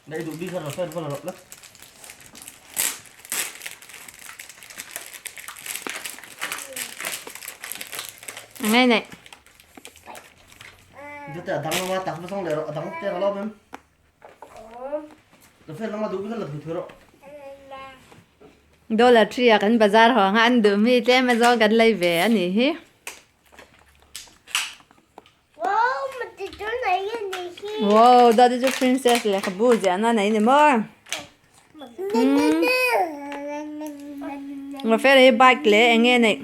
Nei duh bik kha rawn fan rawh la. Ngay này. Dute a dang lama tak hmasang leh rawh a dang te ka lawm em. Rafael lama duh bik kha la thui thui rawh. Dollar tree ah kan bazar haw ang a an duh mi tlem a zawng kan lei ve a nih hi. Wow, dati chu princess lehkhabu ziahna nei ni maw? Rafael hi bike leh eng nge neih?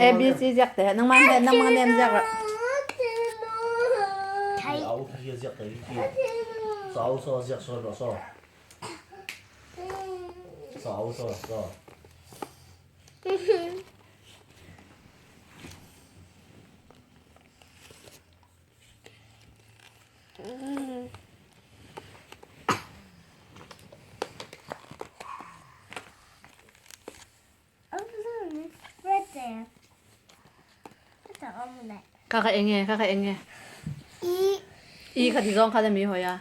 ABC ziak teh nangmah nen nangmah nen ziak rawh. Kha kha eng nge kha kha eng nge i kha ti zawng kha mi hawi a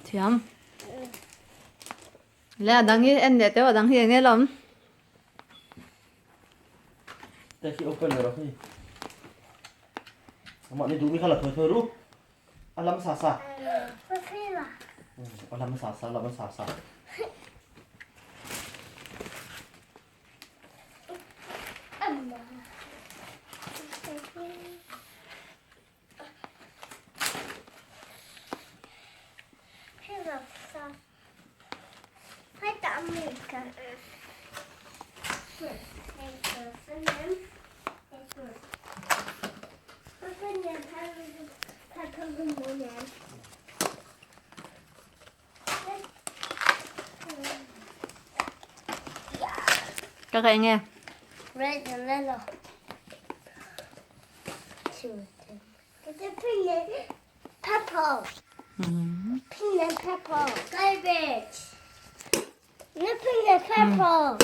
Thiam. Le a dang hi en leh teuh a dang hi eng nge lawm. Te khi open rawh khi. Amah ni duh mi kha la thawi thawi ru. A lam sa sa. A lam sa sa lam sa sa. Ka ka enge? Red and yellow. Two, Pink and purple. Pink and purple. Garbage. Pink and purple.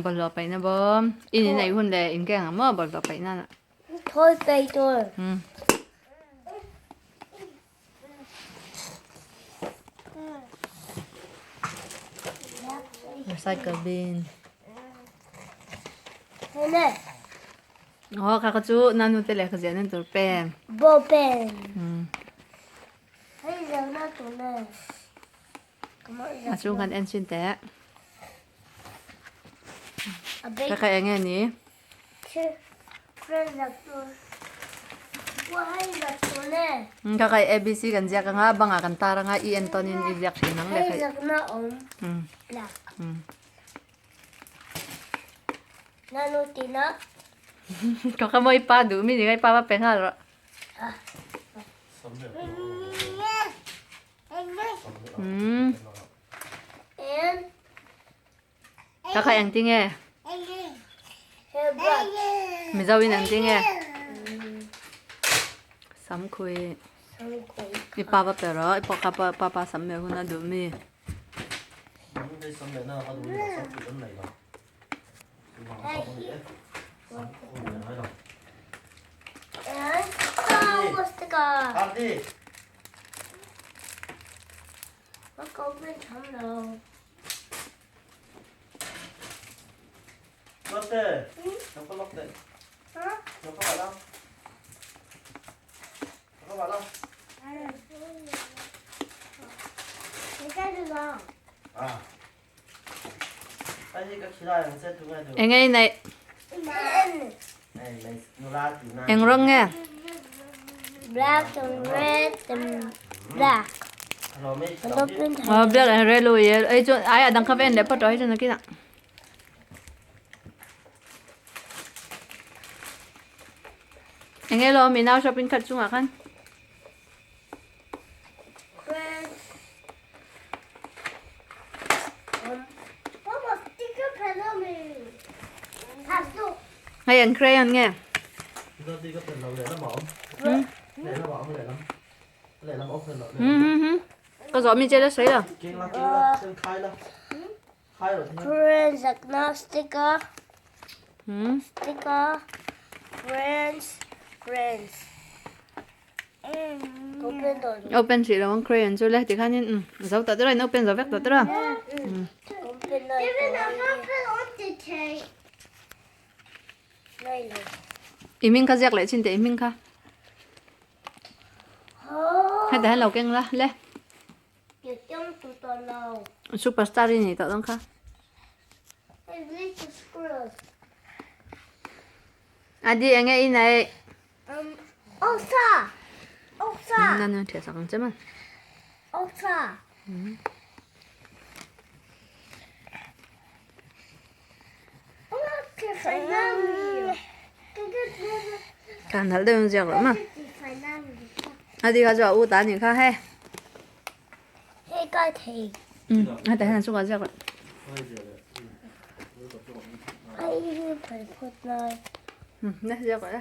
Bawlhhlawh paihna bawm. In in ei hun leh in keng ang maw bawlhhlawh paihna na. Toy paper. Recycle bin. Aw kha kha chu nanu te lehkha ziah nan tur pen. Ball pen. A chung khan en chin teh. Kha kha eng nge ni? Kha kha ABC kan ziak anga bangah kan tar anga i en tawnin i ziak thin ang le kha. Ka kha maw i pa duh mi ni kha i pa va pe nghal rawh. Ka kha eng tinge? Mizo in eng tinge? Samkhui. I pa va pe rawh. I pa kha pa pa sam me hun a duh mi. Ka open tham lo. Lotte, nó có lock đấy. Nó có bảo đâu? Nó có bảo đâu? À. Ai ka khilai ang set tu ngai tu. Eng nge i neih? Này này nula ti na. Eng rawng nge? Black and red and black. Aw black and red lo i ei chuan ai a dang kha ven leh phawt tawh hi chuan nakinah. Eng nge lo mi nau shopping cart chungah khan. Hei an crayon nge? Ka zawh mi che la sawi lo. Crayons agnostica sticker crayons crayons Open hrih lo ang crayon chu le tikhanin zo tah tawh a in open zo vek tawh tawh a. I hming kha ziak leh chin teh i hming kha. Heta hian lo keng la le. Superstar i nei tawh dawn kha. Adi enge i nei? Nan nan thiah sak ang che man. Kan nalh deuh in ziak loh ma. A ti kha chu a u ta nih kha hei. Heta hian a chungah ziak loh. Na ziak loh e.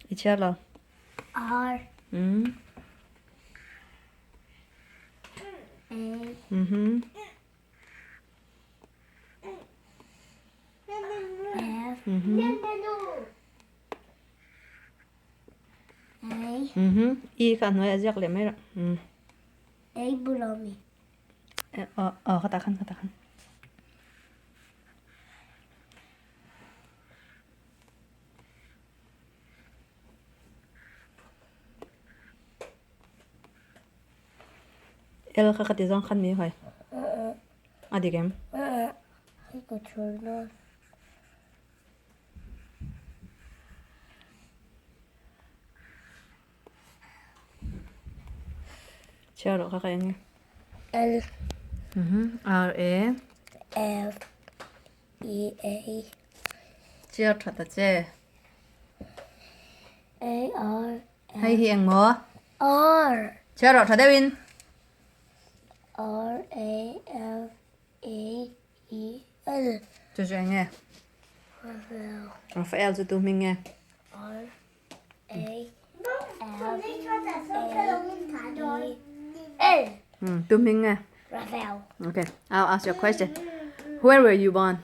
I chhiar lo. R. A. F. A. E kha a hnuai a ziak leh mai rah. A bulah mi. Aw aw ka tah khan ka tah khan. El kha ka ti zawng khan mi hawi. A dik em? Ka chhur na. Chhiar rawh kha ka eng e. L. R A. F E A. Chhiar tha ta che. A R. Hei hi eng maw? R. Chhiar rawh tha deuhin. R A F A E L. Chu chu eng nge? Raphael. Raphael chu tu hming nge? R. A L Tu hming nge? Raphael. Okay, I'll ask you a question. Where were you born?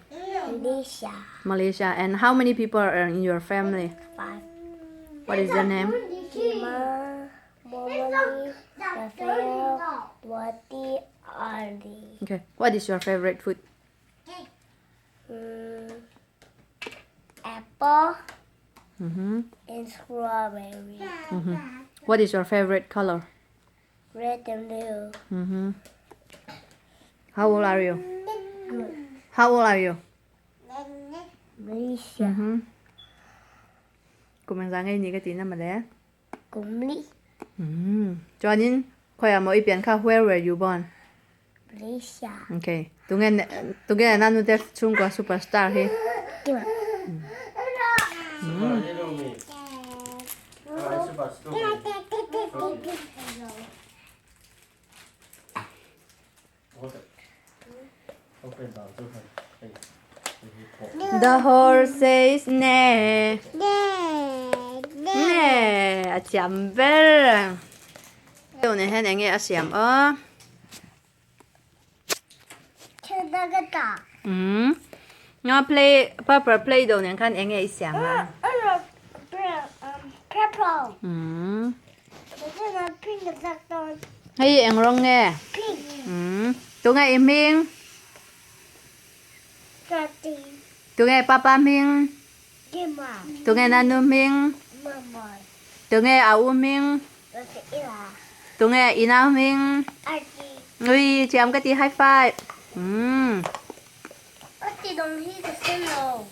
Malaysia. Malaysia. And how many people are in your family? 5. What is their name? Kima, Momoli, Raphael, Wati, Ardi. Okay. What is your favorite food? Apple and strawberry. What is your favorite color? Red and blue. How old are you? How old are you? Malaysia. Kum engzah ngei ni ka ti na male? Kum li. Chuanin khawiah maw i pian kha where were you born? Malaysia. Okay. Tunge tunge na nu te chhungkua superstar hi. Kima. The horse says neigh. Neigh. A thiam ber. Teuh nen hian enge a siam a. Umm. Nga play purple play doh nen khan enge i siam a? Purple. Umm. Pink Hei eng rawng nge? Pink. Umm. Tunge i hming? Tati. Tunge papa hming? Kima. Tunge nanu hming? Mama. Tunge a u hming? Tunge i nau hming? Ati. Ui, thiam ka ti high five. Umm. Ati dong hi ka sen lo.